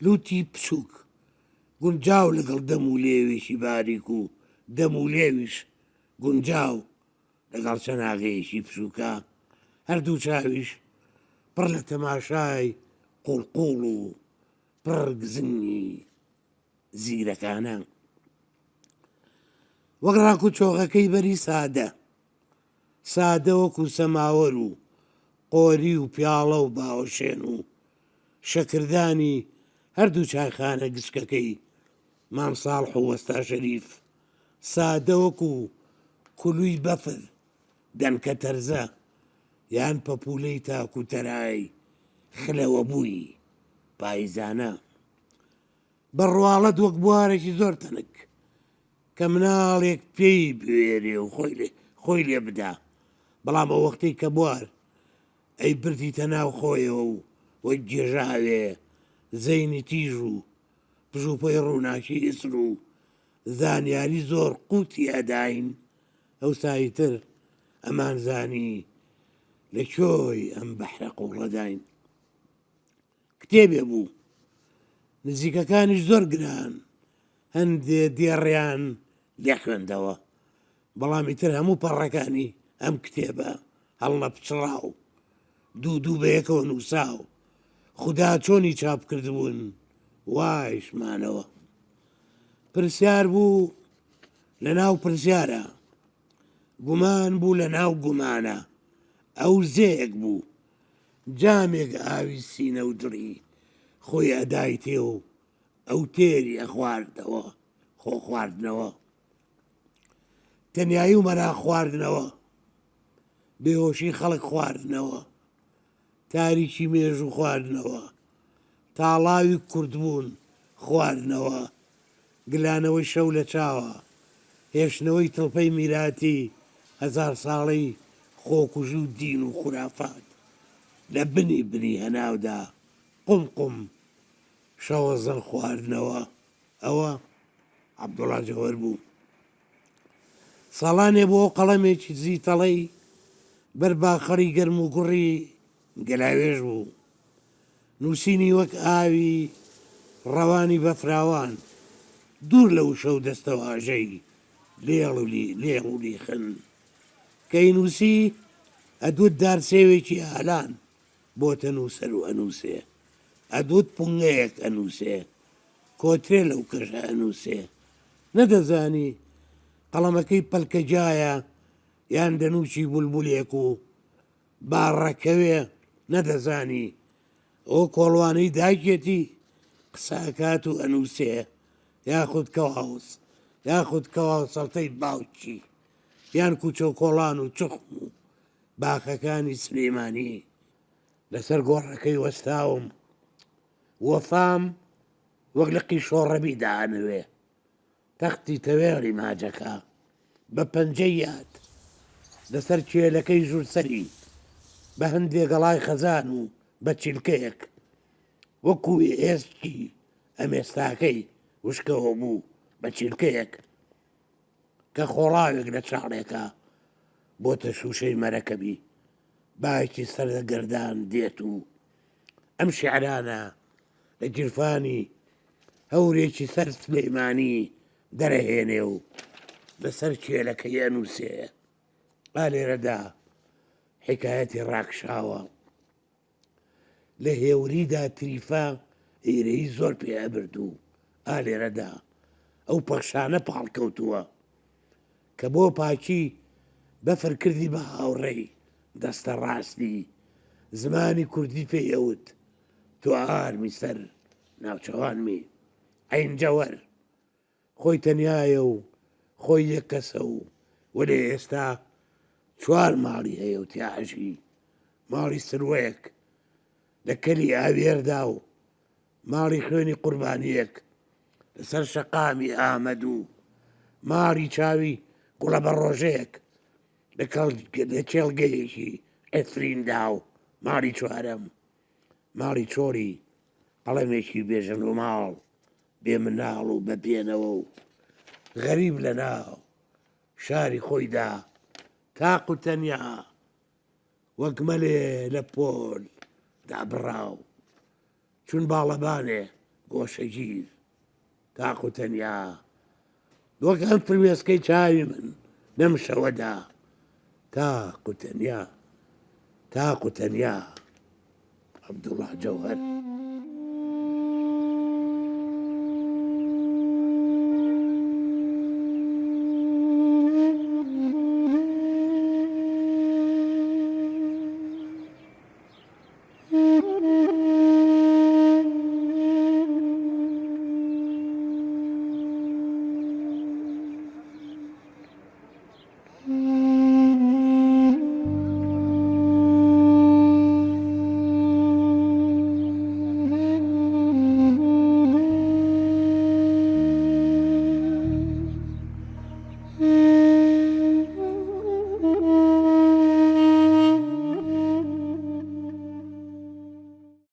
لووتی بچووک، گونجاو لەگەڵ دەم و لێوێکی باریک و دەم و لێویش گونجاو لەگەڵ چەناگەیەکی بچووکا، هەردوو چاویش پڕ لە تەماشای قووڵ قووڵ و پڕ گزنگی زیرەکانە. وەک ڕاک و چۆغەکەی بەری سادە سادە وەکو سەماوەر و قۆری و پیاڵە و باوەشێن و شەکردانی هەردوو چایخانە گچکەکەی مام ساڵح و وەستا شەریف سادە وەکو کولوی بەفر، دەنکە تەرزە یان پەپوولەی تاک و تەرای خلەوەبووی پایزانە. بە ڕواڵەت وەک بوارێکی زۆر تەنک کە مناڵێک پێی بوێرێ و خۆی لێ بدا، بەڵام ئەو وەختەی کە بوار ئەیبردیتە ناو خۆیەوە و وەک گێژاوێ زەینی تیژ و پژوپۆی ڕووناکی هزر و زانیاری زۆر قوتی ئەداین، ئەوسا ئیتر ئەمانزانی لە کۆی ئەم بەحرە قووڵەداین. کتێبێ بوو، نزیکەکانیش زۆر گران، هەندێ دێڕیان لێ خوێندەوە، بەڵام ئیتر هەموو پەڕەکانی ئەم کتێبە هەڵنەپچڕاو، دوو دوو بەیەکەوە نووساو، خودا چۆنی چاپ کردبوون وایش مانەوە. پرسیار بوو لە ناو پرسیارا، گومان بوو لە ناو گومانا، ئەو زێیەک بوو، جامێک ئاوی سینە و دڵی خۆی ئەدایتێ و ئەو تێری ئەخواردەوە، خۆ خواردنەوە، تەنیایی و مەراق خواردنەوە، بێهۆشی خەڵک خواردنەوە، تاریکی مێژوو خواردنەوە، تاڵاوی کوردبوون خواردنەوە، گلانەوەی شەو لە چاوە، هێشتنەوەی تڵپەی میراتی هەزارساڵەی خۆکوژی و دین و خورافات لە بنی بنی هەناودا قوم قوم شەوەزەنگ خواردنەوە، ئەوە عەبدوڵا جەوهەر بوو. ساڵانێ بۆ قەڵەمێکی زیتەڵەی بەر باخەڵی گەرم و گوڕی گەلاوێژ بوو. نووسینی وەک ئاوی ڕەوانی بەفراوان، دوور لە وشە و دەستەواژەی لێڵ و لێڵ و لیخن. کە ئەینووسی ئەدوت دارسێوێکی ئالان بۆتە نووسەر و ئەنووسێ. ئەدوت پونگەیەک ئەنووسێ. کۆترێ لەو کەژە ئەنووسێ. نەدەزانی قەڵەمەکەی پەلکەجایە یان دەنووکی بولبولێک و باڕەکەوێ نەدەزانی ئەوە کۆڵوانەی دایکێتی قسە ئەکات و ئەنووسێ یاخود کەواوس یاخود کەواوسەڵتەی باوکی یان کوچە و کۆڵان و چوخم و باخەکانی سلێمانی لەسەر گۆڕەکەی وەستاوم وەفام وەک لقی شۆڕەبی دائەنەوێ تەختی تەوێڵی ماجەکە بە پەنجەی یاد لەسەر کێلەکەی ژوورسەری بە هەندێ گەڵای خەزان و بە چیلکەیەک وەکوو ئێسکی ئەمێستاکەی وشکەوە بوو بە چیلکەیەک کە خۆڵاوێک لە چاڵێکا بۆتە شووشەی مەرەکەبی بایەکی سەردەگەردان دێت و ئەم شیعرانە لە گیرفانی هەورێکی سەر سلەیمانی. دەرەهێنێ و لەسەر کێلەکەی ئەنووسێ. ئا لێرەدا حیکایەتی ڕاکشاوە. لە هێوریدا تریفە ئیرەیی زۆر پێ ئەبرد و ئا لێرەدا ئەو پەخشانە پاڵکەوتووە کە بۆ پاکی بەفر کردی بە هاوڕێی دەستە ڕاستی زمانی کوردی پێی ئەوت تۆ ئارمی سەر ناوچەوانمی عەین جەوەر خۆی تەنیایە و خۆی یەک کەسە و وەلێ ئێستا چوار ماڵی هەیە و تیا ئەژی، ماڵی سروەیەک لە کەلی ئاوێردا و ماڵی خوێنی قوربانییەک لەسەر شەقامی ئامەد و ماڵی چاوی گوڵەبەڕۆژەیەک لە کێڵگەیەکی عەفریندا و ماڵی چوارەم ماڵی چۆڵی قەڵەمێکی بێ ژن و ماڵ، بێ مناڵ و بە بێنەوە و غەریب لە ناو شاری خۆیدا تاق و تەنیا وەک مەلێ لە پۆل دابڕاو چون باڵەبانێ گۆشەگیر تاق و تەنیا وەک ئەم فرمێسکەی چاوی من لەم شەوەدا تاق و تەنیا تاق و تەنیا عەبدوڵا جەوهەر.